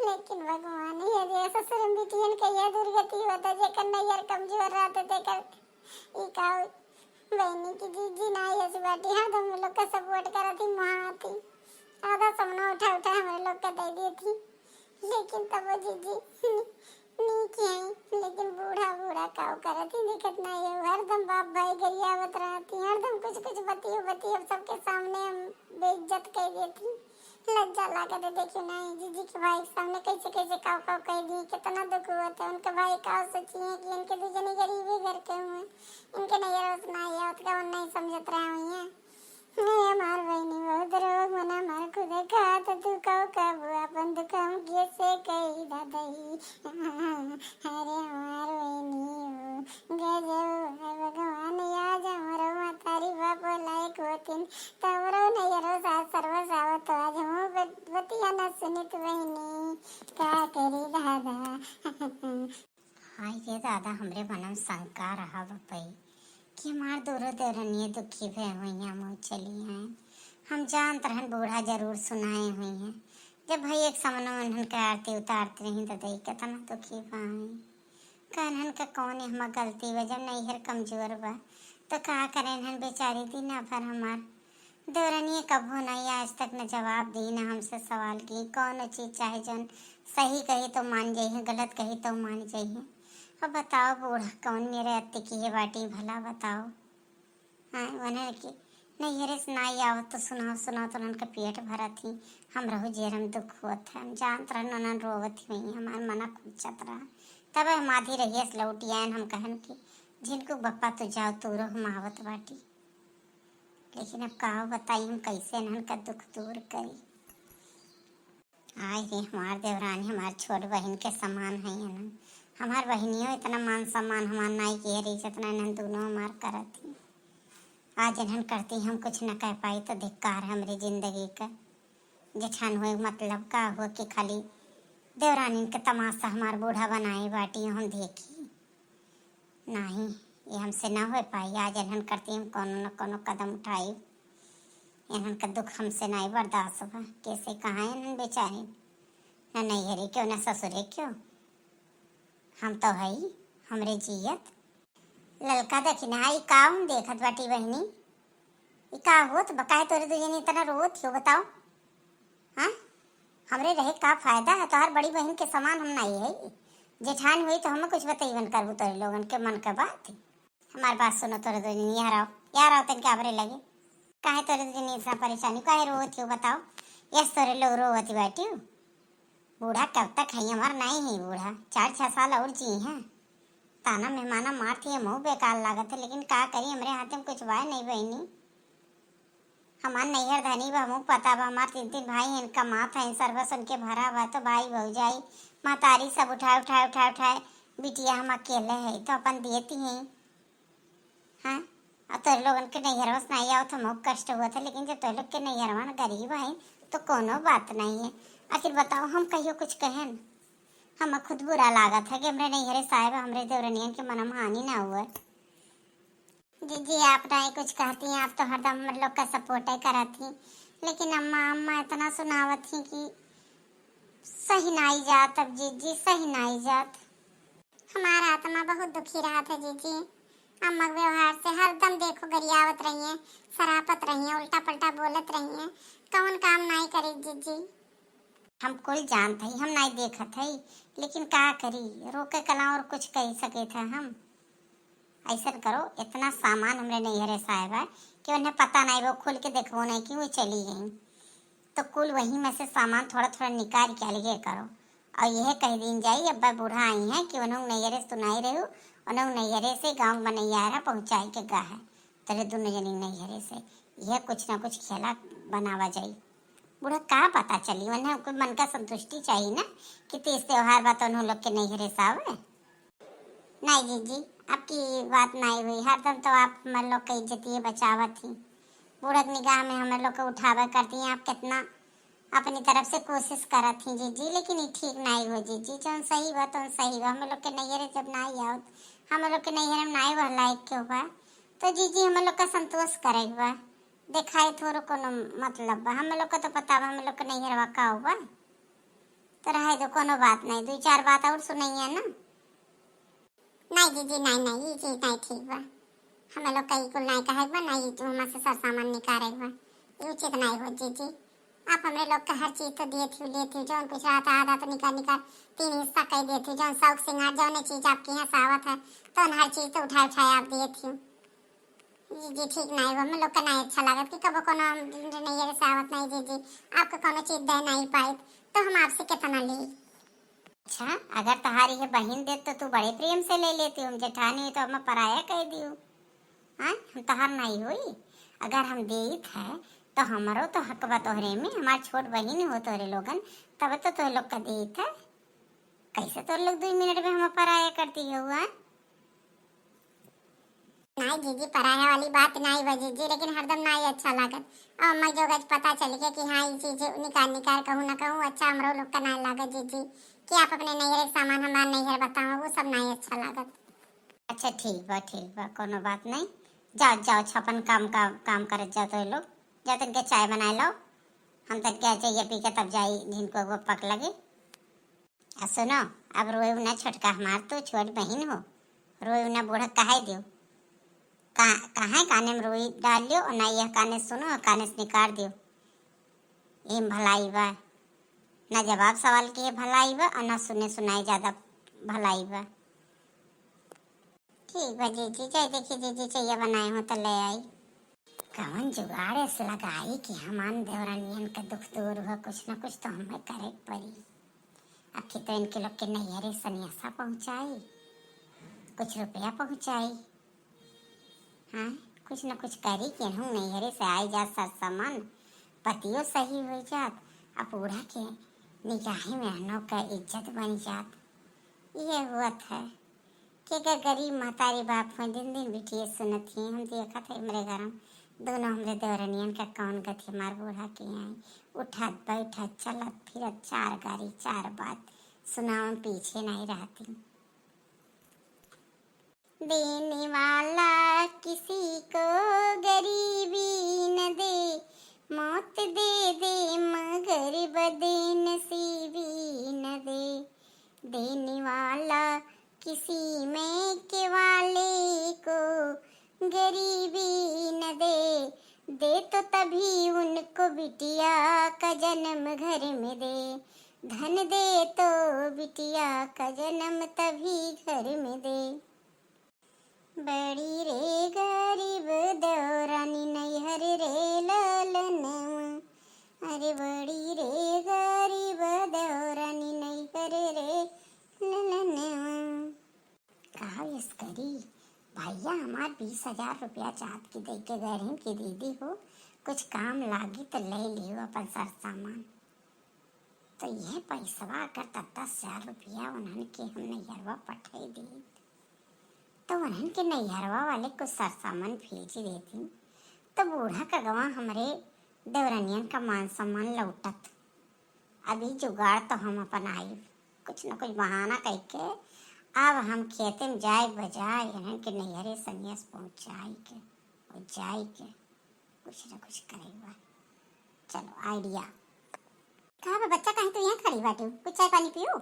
लेकिन भगवान ये दियो ससुर बिटियन के ये दुर्गति होता, जेकर नैहर कमजोर रहते तेकर ई का बहिनी की जीजी ना ये बाटी, हरदम हम लोग का सपोर्ट करत ही, मुहाती आधा समना उठा उठा हमारे लोग का दे दी थी। लेकिन तब वो जीजी नी-, नीक है, लेकिन बूढ़ा बूढ़ा काऊ करत ही देखत नहीं है। हरदम बाप भाई गरियावत रहती, हरदम कुछ कुछ बतियो बतियो सबके सामने हम बेइज्जत कर देती। लज्जा लागत है, देखियो नहीं जीजी के भाई के सामने कैसे कैसे काऊ काऊ कह दी। कितना दुख हुआ था उनके भाई, काऊ सोची है कि इनके दू जने गरीबे घर के हुए, इनके नैहर उतना ही आवत का नहीं समझत रहा हुई है। नहीं, हमार बहिनी बहुत रोग मना, हमार खुदे खात दुखाओ, कब अपन दुख हम कैसे कही दादाई। अरे हमार बहिनी हो, गजब है भगवान, आज हमरो मतारी बाप लायक होतिन, तमरो नैहरो सास सरवा सावत, आज हम बत-, बतिया न सुनित बहिनी, का करी दादा। हाय रे दादा, हमरे मन में शंका रहा बपई कि हमार दोनों देवरनिये दुखी भय हुई हैं, मुँह चली हैं। हम जानत रहन बूढ़ा जरूर सुनाए हुई हैं। जब भाई एक समनो उन्हन के आरती उतारत रही तो दई कितना दुखी बा हैं। का इन्हन के कौन एहमा गलती बा, जब नैहर कमजोर बा तो का करे इन्हन बेचारी दिना भर हमार देवरनिये कबो नहीं आज तक न जवाब दी, न हमसे सवाल की। कौनो चीज चाहे जौन सही कही तो मान जइहे, गलत कही तो मान जइहे। अब बताओ बूढ़ा कौन मेरे अत्ते की है बाटी भला बताओ। हाँ, उन्हन के नैहरे से नाई आवत तो सुनाओ, सुनाओ तो उन्हन के पेट भरत ही। हम रहू जेरम दुख होत है, हम जानत रहन उन्हन रोवत ही हुई, हमार मना कुचत रहा। तब हम आधी रहिए से लौटी आयन, हम कहन कि झिनकू बप्पा तू जाओ, तू रहो, हम आवत बाटी। लेकिन अब का बताई हम कैसे इन्हन का दुख दूर करी। आय रे हमार देवरानी हमार छोट बहिन के समान है इन्हन। हमार बहिनियो इतना मान सम्मान हमार नाई किहे रही जितना इन्हन दोनों हमार करत ही। आज इन्हन करती हम कुछ न कह पाई तो धिक्कार है हमरी जिंदगी का। जेठान हुए मतलब का हुआ कि खाली देवरानी के तमाशा हमार बूढ़ा बनाए बाटी हम देखी। नाही, ये हमसे ना हो पाई। आज इन्हन करती हम कौनो न कौनो कदम उठाई। इन्हन का दुख हमसे नहीं बर्दाश्त बा। कैसे कहाँ इन्हन बेचारी, ना नैहरे क्यों, ना ससुरे क्यों, हम तो हई, हमरे जियत। ललका देखी ना, ई का हम देखत बाटी बहिनी, ई का होत बा? काहे तोरे दुजनी इतना रोवत हो बताओ? हाँ, हमरे रहे का फायदा है? तोहार बड़ी बहिन के समान हम नाई है। जेठान हुई तो हमें कुछ बतैबन करबू तोरे लोगन के मन के बात। हमार बात सुनो तोरे दुजनी, यहाँ रहो, यहाँ रहो तनिका हमरे लगे। काहे तोरे दुजनी इतना परेशानी, काहे रोवत हो बताओ? यस तोरे लोग रोवत ही बाटी हो। बूढ़ा कब तक है? हमार नाई है बूढ़ा, चार छह साल और जी हैं। ताना मेहमाना मारत ही, हमहू बेकार लागत है, लेकिन का करी, हमरे हाथे में कुछ बाय नहीं बहिनी। हमार नैहर धनी बा, हमहू पता बा, हमार तीन तीन भाई हैं, कमात हैं, सर्वस उनके भरा बा, तो भाई भौजाई महतारी सब उठाए उठाए उठाए उठाए, बिटिया हम अकेले है तो अपन देती हैं। हाँ, और तोरे लोगन के नैहरवा से नहीं आवत, हमहू कष्ट हुआ था, लेकिन जब तोरे लोग के नैहरवा न गरीब है तो कोनो बात नहीं है। आखिर बताओ, हम कहियो कुछ कहन? हम खुद बुरा लागत है कि हमरे नैहरे साहेब हमरे देवरनियन के मनम हानि ना हुआ। जीजी, आप नहीं कुछ कहती हैं, आप तो हरदम हम लोग का सपोर्ट करत ही, लेकिन अम्मा, अम्मा इतना सुनावत ही कि सही नाई जात। अब जीजी, सही नाई जात। हमारा आत्मा बहुत दुखी रहत है जीजी। अम्मा के व्यवहार से हरदम देखो गरियावत रही हैं, सरापत रही हैं, उल्टा पलटा बोलत रही हैं, कौन काम नाई करी जीजी। हम कुल जानत हई, हम नाई देखत हई, लेकिन का करी, रोके कला और कुछ कह सके थे हम। ऐसन करो, इतना सामान हमरे नैहरे से आए बा कि उन्हें पता नहीं, वो खुल के देखो नहीं कि वो चली गई, तो कुल वहीं में से सामान थोड़ा थोड़ा निकाल के अलगे करो, और यह कह दीन जाई, अब्बा बूढ़ा आई हैं कि उन्होंने नैहरे से तो नहीं रहू, उन्होंने नैहरे से गाँव बनैया रहा पहुँचाए के गा है, तेरे दोनों जनी नैहरे से यह कुछ ना कुछ खेला बनावा जाई। बूढ़ा का पता चली, उन्हें कोई मन का संतुष्टि चाहिए ना कि तीज त्योहार बा तो उन्हों लोग के नैहरे से आवे। नहीं जीजी, आपकी बात नहीं हुई, हरदम तो आप हमारे लोग के इज्जतिये बचावत ही। बूढ़ा के निगाह में हमारे लोग के उठावे करती हैं, आप कितना अपनी तरफ से कोशिश करत ही जीजी, लेकिन ये ठीक नहीं हो जीजी। जौन सही बा तौन सही बा, हमारे लोग के नैहरे जब नहीं आवत, हमारे लोग के नैहरे में नहीं वह लायक क्यों बा, तो जीजी हमारे लोग का संतोष करे के बा, दिखाई थोड़ो कोनो मतलब बा। हमारे लोग का तो पता बा हमारे लोग के नैहरवा का बा। तो रहे दो, कोनो बात नहीं, दो चार बात और सुनैया ना। नहीं जीजी, नहीं, नहीं, ये चीज नहीं ठीक बा। हमें लोग का ई कुल नहीं कहे के बा, नहीं तू हमारे से सर सामान निकाले के बा, ये उचित नहीं हो जीजी। आप हमरे लोग का हर चीज तो दिए थी, लिए थी, जौन कुछ रहा था आधा तो निकाल निकाल तीन हिस्सा कर दिए थी, जौन शौक सिंगार जौन चीज आपके यहाँ से आवत है तो हर चीज तो उठाए उठाए आप दिए थी। जीजी ठीक नहीं हो, हमें लोग का नहीं अच्छा लागत कि कबो कोनो हम नैहरे से आवत नहीं जीजी, आपका कोनो चीज दे नहीं पाई तो हम आपसे कितना ली। अच्छा, अगर तहारी है बहिन देत तो तू बड़े प्रेम से ले लेती, हम जेठानी है तो हम पराया कह दियो। हाँ, हम तहार नहीं हुई, अगर हम देत है तो हमरो तो हक बा तोहरे में, हमार छोट बहिन हो तोहरे लोगन, तब तो तोह लोग का देत है। कैसे तोह लोग दो मिनट में हम पराया करती हो? हाँ? नहीं जीजी, पराया वाली बात नहीं बा जीजी, लेकिन हरदम नहीं अच्छा लागत। अब अम्मा जो गज पता चल गया कि हाँ, ये चीज निकाल निकाल कहूँ ना कहूँ, अच्छा हमरो लोग का नहीं लागत जीजी कि आप अपने नैहरे के सामान हमार नैहर बताओ, वो सब नहीं अच्छा लागत। अच्छा ठीक बा, ठीक बा, कोनो बात नहीं। जाओ, जाओ, छपन काम, काम, काम करत जाओ तो लोग। जाओ तनके चाय बनाए लाओ, हम तनके चाय पी के तब जाई जिनको वो पक लगे। आ सुनो, अब रोए ना छोटका हमार, तो छोट बहिन हो, रोए ना बूढ़ा कहाई दियो। का, कहाँ काने में रोई डाल लियो और ना यह काने सुनो और काने से निकाल दियो। एम भलाई बा, ना जवाब सवाल के भलाई बा और ना सुने सुनाई ज्यादा भलाई बा। ठीक बा जीजी, जाई देखी जीजी चैया बनाए हो तो ले आई। कवन जुगाड़ ऐसे लगाई कि हमान देवरानियन का दुख दूर हो, कुछ ना कुछ तो हमें करे के पड़ी। अब की तो इनके लोग के नैहरे सनेसा पहुँचाई, कुछ रुपया पहुँचाई, हाँ, कुछ ना कुछ करी कि इनहू नैहरे से आई जात सर सामान, पतियो सही हो जात, अब बूढ़ा के निगाही में अनो का इज्जत बन जात। ये हुआ था। के का गरीब महतारी बाप हो, दिन दिन बिटिये सुनत ही। हम देखत है हमरे घर में दोनों हमरे देवरनियन का कौन गति हमार बूढ़ा के आई। उठत बैठत चलत फिरत चार गारी चार बात सुनावन पीछे नहीं रहती। देने वाला किसी को गरीबी न दे, मौत दे दे मगर बदनसीबी न दे। देने वाला किसी में के वाले को गरीबी न दे, दे तो तभी उनको बिटिया का जन्म घर में दे, धन दे तो बिटिया का जन्म तभी घर में दे। बड़ी रे गरीब देवरानी नैहर रे ललनवा, अरे बड़ी रे गरीब देवरानी नैहर रे ललनवा। कहा ये करी, भैया हमार बीस हजार रुपया जात की दे के गए रहिन कि दीदी हो, कुछ काम लागी तो ले लियो अपन सर सामान। तो यह पैसवा अगर दस दस हजार रुपया उन्हन के हम नैहरवा पठाई दी, तो उन्हन के नैहरवा वाले कुछ सर सामान भेज देती, तो बूढ़ा कगवा हमरे देवरनियन का मान सम्मान लौटत। अभी जुगाड़ तो हम अपन आइब, कुछ न कुछ बहाना कइके अब हम खेते में जाए बजाए इन्हन के नैहरे सनियस पहुँचाई के और जाई के कुछ न कुछ करे बा। चलो, आइडिया। कहाँ बा बच्चा, कहीं तू यहाँ खड़ी बाटू, कुछ चाय पानी पियो?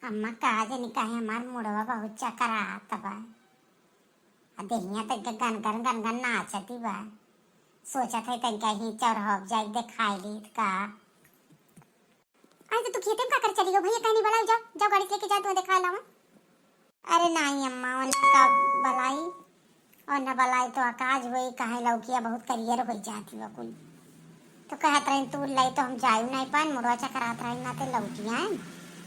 अम्मा, का जानी काहे हमार मुड़वा बहुत चकरात बा। आ देहिया त गनगन गनगन नाचती बा। सोचत है तनिका ही चौराहा जाई देखाई ली का। अरे तो तू खेते में का कर चली गो भैया, कहीं नहीं बुलाओ, जाओ, जाओ गाड़ी से लेके जाओ, तुम्हें देखाई लावा। अरे नहीं अम्मा, उन्हें का बुलाई, और न बलाई तो अकाज होई, काहे लौकिया बहुत करियर होई जाती बा कुल। तो कहत रही, "तू लाई तो हम जायु नहीं पान, मुड़वा चकरात रही ना ते लौटी आए।"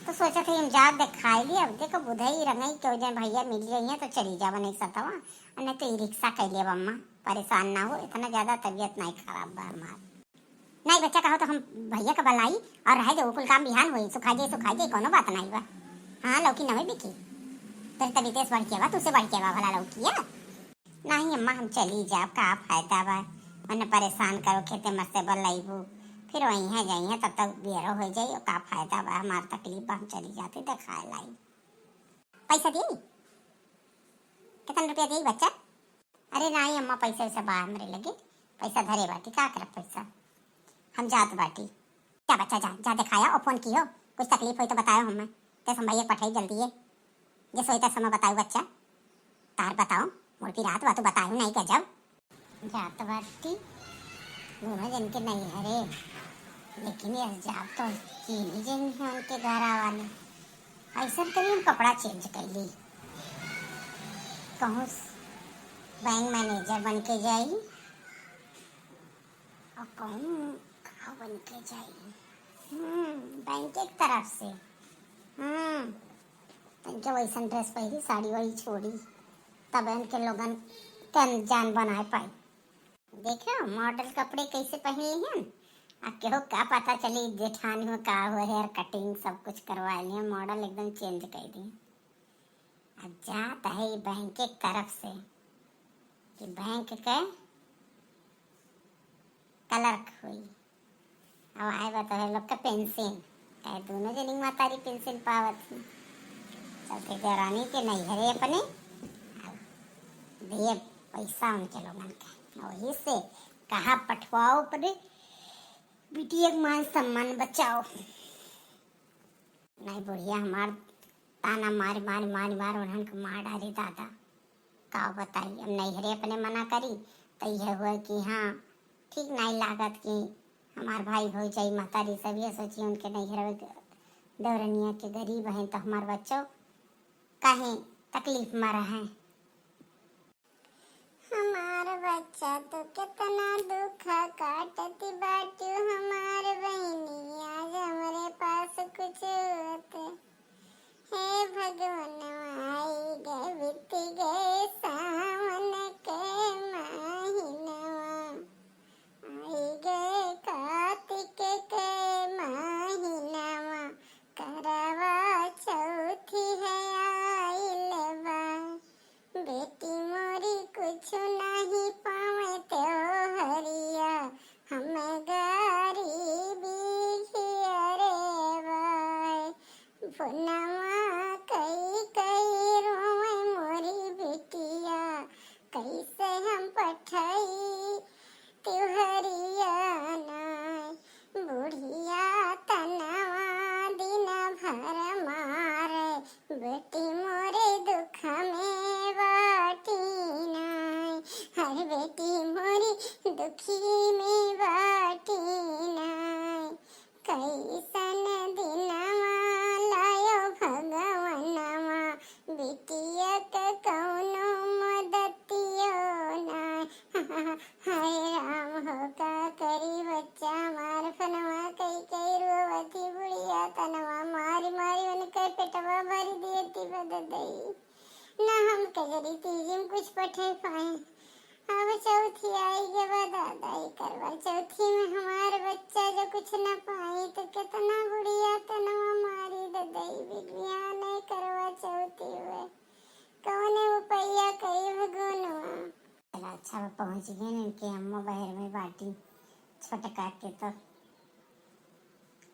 तो सोचत है हम जात देखाई ली, अब देखो बुधई रंगई केहू जन भैया मिल जाइए तो चली जावा नहीं सतवा, और नहीं तो ई रिक्शा कह लेब अम्मा, परेशान ना हो, इतना ज्यादा तबीयत नहीं खराब बा हमार। नहीं बच्चा, कहो तो हम भैया का बलाई और रहे दे, वो कुल काम बिहान होई, सुखाई जाई, सुखाई जाई, कोनो बात नहीं बा। हाँ, लौकी नवे बिकी, तेरे तबीयत से बढ़ के बा, तुझसे बढ़ के बा भला लौकी है। नहीं अम्मा, हम चली जाब, का फायदा बा, मने परेशान करो, खेते मर से बलैबू, फिर वहीं है जाइए, तब तक बेरो हो जाई, का फायदा बा, हमार तकलीफ बा, हम चली जाते, देखाए लाई। पैसा दी? कितना रुपया दी बच्चा? अरे नहीं अम्मा, पैसा वैसा बा हमरे लगे, पैसा धरे बाटी, का करब पैसा, हम जात बाटी। जा बच्चा, जा, जा देखाया, और फोन कियो, कुछ तकलीफ होई तो बतायो हमें, ते हम भैया पठाई जल्दी है, जे सोई ते समय बतायो बच्चा, तार बताओ, मुड़ की रात बा तू बतायो नहीं गजब। जात बाटी, दोनों जन के नहीं हरे, लेकिन यस जाब तो तीन ही जन है उनके घर आवाले। ऐसा करी हम कपड़ा चेंज कर ली, कहूँ बैंक मैनेजर बन के जाई, और कहूँ का बन के जाई, हम्म, बैंक के तरफ से, हम्म, तनके वैसन ड्रेस पहिरी, साड़ी वाड़ी छोड़ी, तब इनके लोगन के जान बनाए पाई। देखो मॉडल कपड़े कैसे पहनी हन, आ केहू का पता चली जेठानी हो का हो, हेयर कटिंग सब कुछ करवा लिए, मॉडल एकदम चेंज कर दी। आ जात है बैंक के तरफ से कि बैंक के क्लर्क हुई। अब आए बा तोहरे लोग के पेंशन, काहे दोनों जनी मातारी पेंशन पावत ही। चलते देवरानी के नैहरे अपने, अब दिए पैसा उनके लोगन के, वही से कहा पठवाओ अपने बिटिया के मान सम्मान बचाओ। नहीं बुढ़िया हमार ताना मार मार मार मार उन्हन के मार डाली दादा। का बताई, अब नैहरे अपने मना करी तो यह हुआ कि हाँ ठीक नहीं लागत कि हमार भाई भौजाई महतारी सब ये सोची उनके नैहर देवरनिया के गरीब हैं तो हमार बच्चों काहे तकलीफ में रहें। हमार बच्चा तो कितना दुख काटत बाटू हमार बहिनी, आज हमरे पास कुछ होत। हे भगवान, आई गए, बीत गए सावन के महीनवा, आई गए कार्तिक के महीनवा, करवा चौथी है आइल बा। बेटी मोरी कुछ नहीं पावे त्योहरिया, हम गरीबी घियरे बाय। फोनवा कई कई रोवे मोरी बिटिया, कैसे हम पठाई त्योहरिया नाय। बुढ़िया तनवा दिन भर मारे, बेटी मोरे दुख में बाटी नाय। हर बेटी मोरी दुखी में बाटी नाय। कैसन दिनवा लायो भगवनवा, बिटिया के कौनो मदतियो नाय। हाय राम हो का करी बच्चा, मार फनवा कई कई रोवती बुढ़िया तनवा, मारी मारी उनके पेटवा भरी देती बद अब पहुँच गए इनके अम्मा बहर में बाटी छोटका के, तो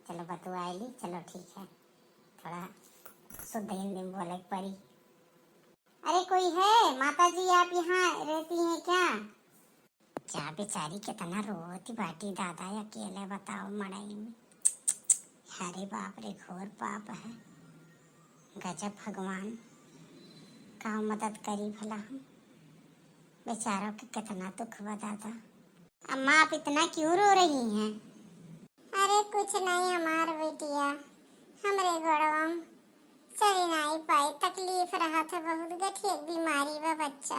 चलो बतुआ ली। चलो ठीक है, थोड़ा शुद्ध हिंदी में बोले के पड़ी। अरे कोई है माता जी, आप यहाँ रहती हैं क्या? जा बेचारी कितना रोवती बाटी दादा, अकेले बताओ मड़ई में। अरे बाप रे, घोर पाप है। गजब भगवान, का मदद करी भला हम? बेचारों के कितना दुख बा दादा। अम्मा, आप इतना क्यों रो रही हैं? अरे कुछ नहीं हमार बिटिया, हमरे गोड़वा में चली नाई पाई, तकलीफ रहत है बहुत, गठिया के बीमारी बा बच्चा।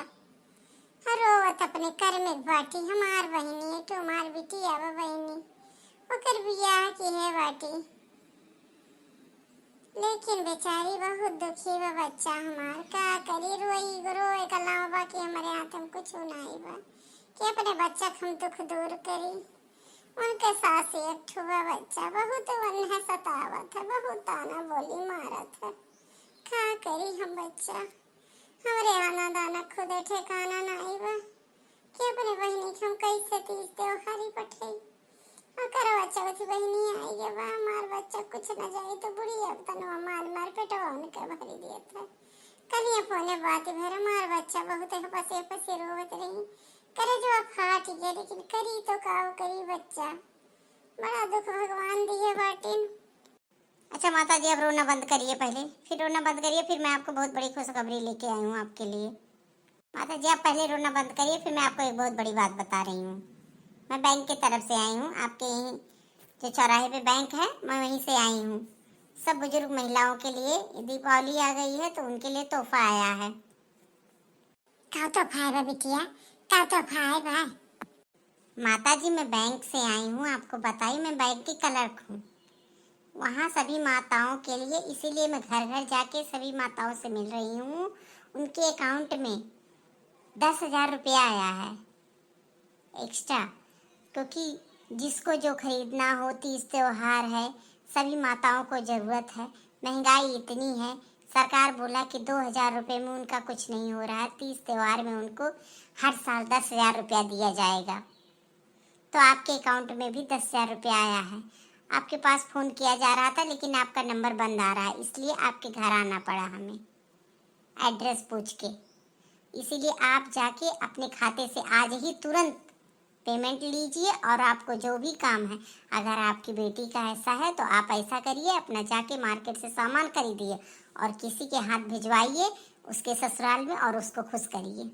और रोवत अपने कर में बाटी हमार बहिनी, एक ठो हमार बिटिया बा बहिनी, ओकर बियाह की है बाटी। लेकिन बेचारी बहुत दुखी बा बच्चा हमार, का करी, रोई, रोए के अलावा बाकी हमरे हाथ में कुछ नाई बा कि अपने बच्चा के हम दुख दूर करी। उनके सास एक ठो बा बच्चा, बहुत उन्हें सतावत है, बहुत ताना बोली मारत है। का करी हम बच्चा, हमरे आना दाना खुदे ठिकाना नाई बा कि अपने बहिनी के हम कैसे तीज त्योहारी पठई। आ करवा चौथ बहिनी आई गए बा, हमार बच्चा कुछ न जाए तो बुढ़िया अब तनवा मार मार पेटवा उनके भरी देत है। कलिया फोने बात भर हमार बच्चा बहुत हपसे हपसे रोवत रही, करे जो फाट गया, लेकिन करी तो का करी बच्चा, बड़ा दुख भगवान दिए बाटिन। अच्छा माता जी, अब रोना बंद करिए पहले, फिर रोना बंद करिए, फिर मैं आपको बहुत बड़ी खुशखबरी लेके आई हूँ आपके लिए। माता जी, आप पहले रोना बंद करिए, फिर मैं आपको एक बहुत बड़ी बात बता रही हूँ। मैं बैंक की तरफ से आई हूँ, आपके यहीं जो चौराहे पे बैंक है, मैं वहीं से आई हूँ। सब बुजुर्ग महिलाओं के लिए दीपावली आ गई है, तो उनके लिए तोहफा आया है। का तोहफा है बा बिटिया, का तोहफा है बा? माता जी, मैं बैंक से आई हूँ, आपको बताई, मैं बैंक की क्लर्क हूँ। वहाँ सभी माताओं के लिए, इसीलिए मैं घर घर जाके सभी माताओं से मिल रही हूँ। उनके अकाउंट में दस हज़ार रुपया आया है एक्स्ट्रा, क्योंकि जिसको जो खरीदना हो, तीज त्योहार है, सभी माताओं को ज़रूरत है। महंगाई इतनी है, सरकार बोला कि दो हज़ार रुपये में उनका कुछ नहीं हो रहा है, तीज त्योहार में उनको हर साल दस हज़ार रुपया दिया जाएगा। तो आपके अकाउंट में भी दस हज़ार रुपया आया है। आपके पास फ़ोन किया जा रहा था, लेकिन आपका नंबर बंद आ रहा है, इसलिए आपके घर आना पड़ा हमें एड्रेस पूछ के। इसीलिए आप जाके अपने खाते से आज ही तुरंत पेमेंट लीजिए और आपको जो भी काम है, अगर आपकी बेटी का ऐसा है तो आप ऐसा करिए, अपना जाके मार्केट से सामान खरीदिए और किसी के हाथ भिजवाइए उसके ससुराल में और उसको खुश करिए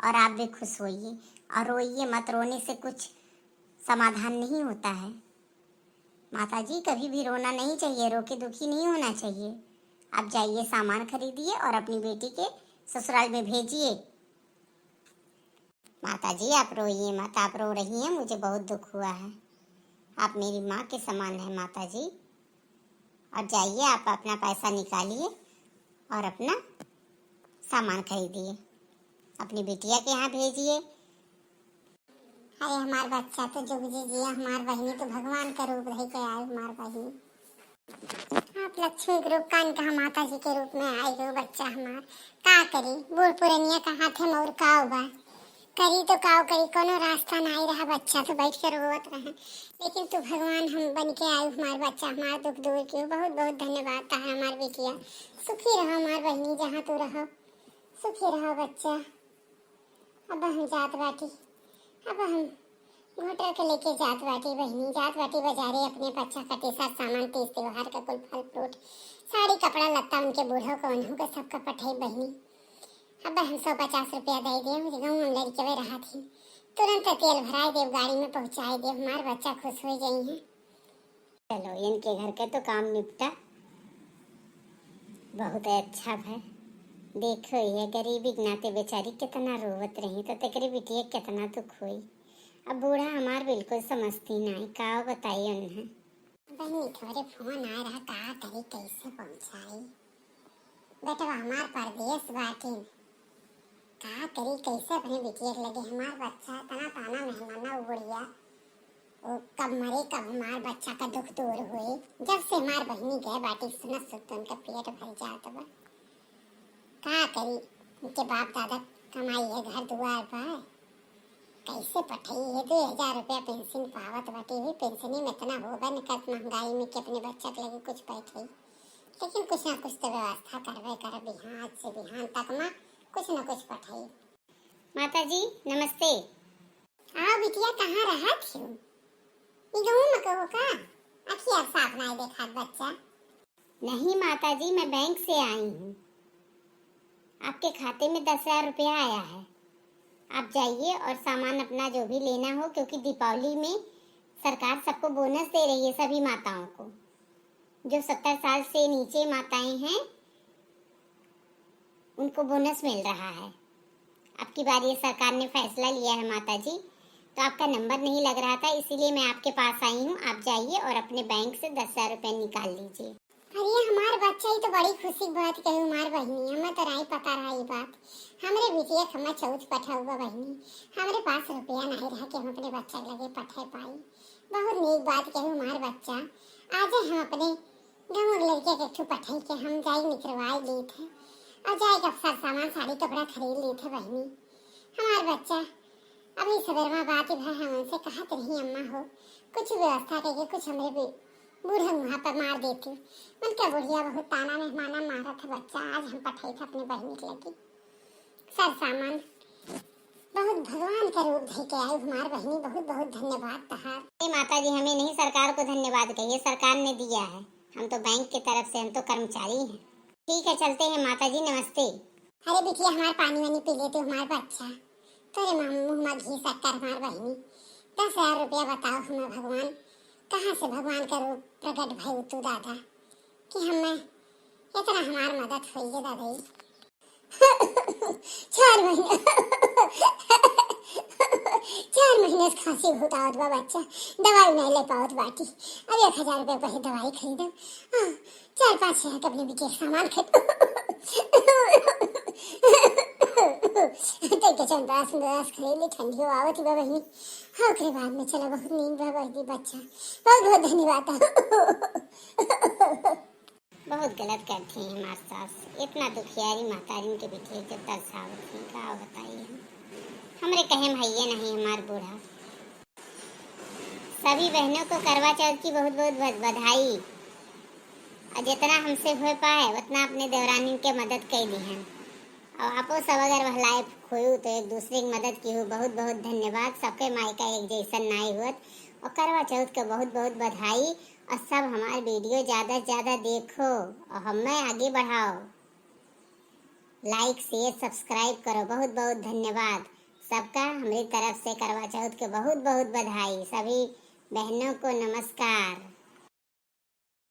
और आप भी खुश होइए। और रोइए मत, रोने से कुछ समाधान नहीं होता है। माता जी, कभी भी रोना नहीं चाहिए, रो के दुखी नहीं होना चाहिए। आप जाइए, सामान खरीदिए और अपनी बेटी के ससुराल में भेजिए। माता जी, आप रोइए मत, आप रो रही हैं, मुझे बहुत दुख हुआ है। आप मेरी माँ के समान हैं माता जी। और जाइए, आप अपना पैसा निकालिए और अपना सामान खरीदिए, अपनी बिटिया के यहाँ भेजिए। अरे हमार बच्चा तो जुग जी जिया, हमार बहिनी तो भगवान का रूप धइ के आए, हमार बहिनी। आप लक्ष्मी के रूप कान कहा माता जी के रूप में आई हो बच्चा हमार। का करी, बूढ़ पुरनिया का हाथे में और काव बा, करी तो काव करी, कोनो रास्ता नाई रहा, बच्चा तो बैठ के रोवत रहे, लेकिन तू भगवान हम बन के आयु, हमार बच्चा हमार दुख दूर कियो। बहुत बहुत धन्यवाद तार हमार बिटिया, सुखी रहो हमार बहिनी, जहाँ तू रहो सुखी रहो बच्चा। अब हम जात बाटी, अब हम घोटर के लेके जात बाटी बहिनी, जात बाटी बाजारे अपने बच्चा खातिर साथ सामान, तीज त्योहार का कुल फल फ्रूट, साड़ी कपड़ा लत्ता, उनके बूढ़ो को उन्हों के सबका पठाई बहिनी। अब हम सौ पचास रुपया दे देव, गाँव में लड़के रहा थी, तुरंत तेल भराए देव, गाड़ी में पहुँचाए देव, हमार बच्चा खुश हो जाई हैं। चलो, इनके घर का तो काम निपटा, बहुत अच्छा भय। देखो, ये गरीबी के नाते बेचारी कितना रोवत रही, तो तेकरे बिटिया कितना दुख होई। अब बूढ़ा हमार बिल्कुल समझती नाई, का बताई उन्हें। बहिनी, तोहरे फोन आए रहा, का करी, कैसे पहुँचाई? बेटवा हमार परदेस बाटिन, का करी, कैसे अपने बिटिया के लगे? हमार बच्चा इतना ताना मेहनाना उ बुढ़िया, वो कब मरे, कब हमार बच्चा का दुख दूर होए। जब से हमार बहिनी गए बाटी, सुनत सुनत उनका पेट भर जात बा। का करी, उनके बाप दादा कमाई है, घर दुआर बा, कैसे पठई है? दो हजार रुपया पेंशन पावत बाटी, भी पेंशनी में इतना होबे न करत, महंगाई में कि अपने बच्चा के लगे कुछ पठई, लेकिन कुछ ना कुछ तो व्यवस्था करबे करब, बिहान से बिहान तक में कुछ ना कुछ पठई। माता जी, नमस्ते। आओ बिटिया, कहाँ रहत हो? ई गाँव में कहो का? अखिया साफ नाई देखात बच्चा। नहीं माता जी, मैं बैंक से आई हूँ। आपके खाते में दस हजार रुपया आया है। आप जाइए और सामान अपना जो भी लेना हो, क्योंकि दीपावली में सरकार सबको बोनस दे रही है, सभी माताओं को। जो सत्तर साल से नीचे माताएं हैं, उनको बोनस मिल रहा है। अब की बार ये सरकार ने फैसला लिया है माता जी, तो आपका नंबर नहीं लग रहा था, इसीलिए मैं आपके पास आई हूँ। आप जाइए और अपने बैंक से दस हजार रुपये निकाल लीजिए। अरे हमार बच्चा, ई तो बड़ी खुशी की बात कही हमार बहिनी, हमें तो नाई पता रहा ई बात। हमरे बिटिया के हमें चौथ पठाऊ बा बहिनी, हमरे पास रुपया नाई रहा कि हम अपने बच्चा के लगे पठे पाई। बहुत नीक बात कही हमार बच्चा। आज हम अपने गाँव के लड़के के एक ठो पठई के हम जाई निकरवाई लेत है और जाए के सर सामान साड़ी कपड़ा खरीद लेत है बहिनी। हमार बच्चा अभी सबेरवा बात भर हम उनसे कहत रही, अम्मा हो कुछ व्यवस्था करके कुछ हमरे भी बूढ़ा मुँहा पर मार देती। उनका बुढ़िया बहुत ताना मेहमाना मारत है बच्चा, आज हम पठई थे अपने बहिनी के लगे सर सामान। बहुत भगवान का रूप धइ के आई हमार बहिनी, बहुत बहुत धन्यवाद तहार। ए माता जी, हमें नहीं सरकार को धन्यवाद कहिए, सरकार ने दिया है, हम तो बैंक की तरफ से, हम तो कर्मचारी हैं। ठीक है, चलते हैं माता जी, नमस्ते। अरे बिटिया, हमार पानी वानी पी लेते हमार बच्चा, तोरे मुँह में घी शक्कर हमार बहिनी। दस हजार रुपया बताओ हमें भगवान, कहाँ से भगवान का रूप प्रकट भई तू दादा कि हमें इतना हमार मदद होई है दादा। चार महीने, चार महीने से खांसी बहुत आवत बा बच्चा, दवाई नहीं ले पावत बाटी। अब एक हजार रुपये पहले दवाई खरीदम, हाँ, चार पाँच हजार के अपने बिटिया के सामान खरीद। तैके चंदवास उंदवास खरीद ले, ठंडी आवत बा बहिनी। हाँ, ओकरे बाद में चला, बहुत नींद बा बहिनी बच्चा, बहुत बहुत धन्यवाद। बहुत गलत करती हैं हमार सास, इतना दुखियारी महतारिन के बिटिया के तरसावत हैं, का बताई हम। हमरे कहे में हइये नहीं हमार बूढ़ा। सभी बहनों को करवा चौथ की बहुत बहुत बध-, बधाई। और जितना हमसे हो पाए उतना अपने देवरानिन के मदद कइ दिहन। और आपो सब अगर वह लायक होयू तो एक दूसरे की मदद किहू। बहुत बहुत धन्यवाद। सबके माई का एक जैसन नाई होत। और करवा चौथ के बहुत बहुत बधाई। और सब हमार video ज्यादा से ज्यादा देखो और हमें आगे बढ़ाओ। Like, share, subscribe करो। बहुत बहुत धन्यवाद सबका। हमरी तरफ से करवा चौथ के बहुत बहुत बधाई। सभी बहनों को नमस्कार।